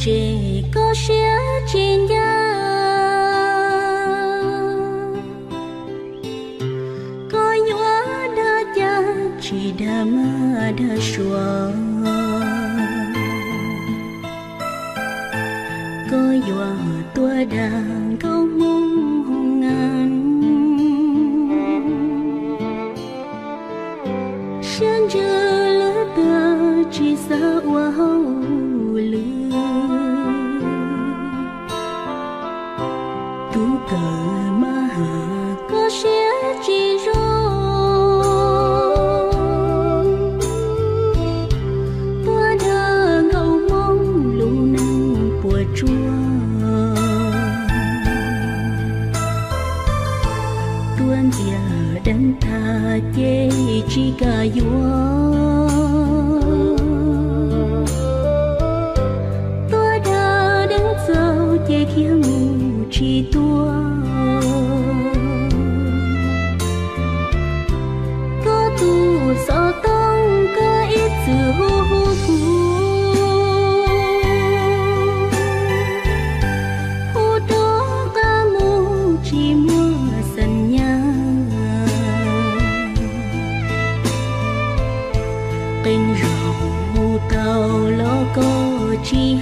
Ces koj siab tsis ncaj, koj yuav dag cas tsis dag mab dag suav, koj yuav tuaj dag nkauj Hmoob hoo nas. Siab ntsws lwm tus tsis xav ua hauj lwm, tub kawm mab has koj siab tsis zoo, tuaj dag nkauj Hmoob lub neej puas tsuaj. Tuaj ntxias deev tag ces tsis kam yuav, tuaj dag deev txaus ces khiav mus tsis tuaj. Koj tus xov tooj koj ib txwm hu hu kuv, hu rov qab mus tsis muaj xeem nyab. Qee zaug hu tau los koj tsis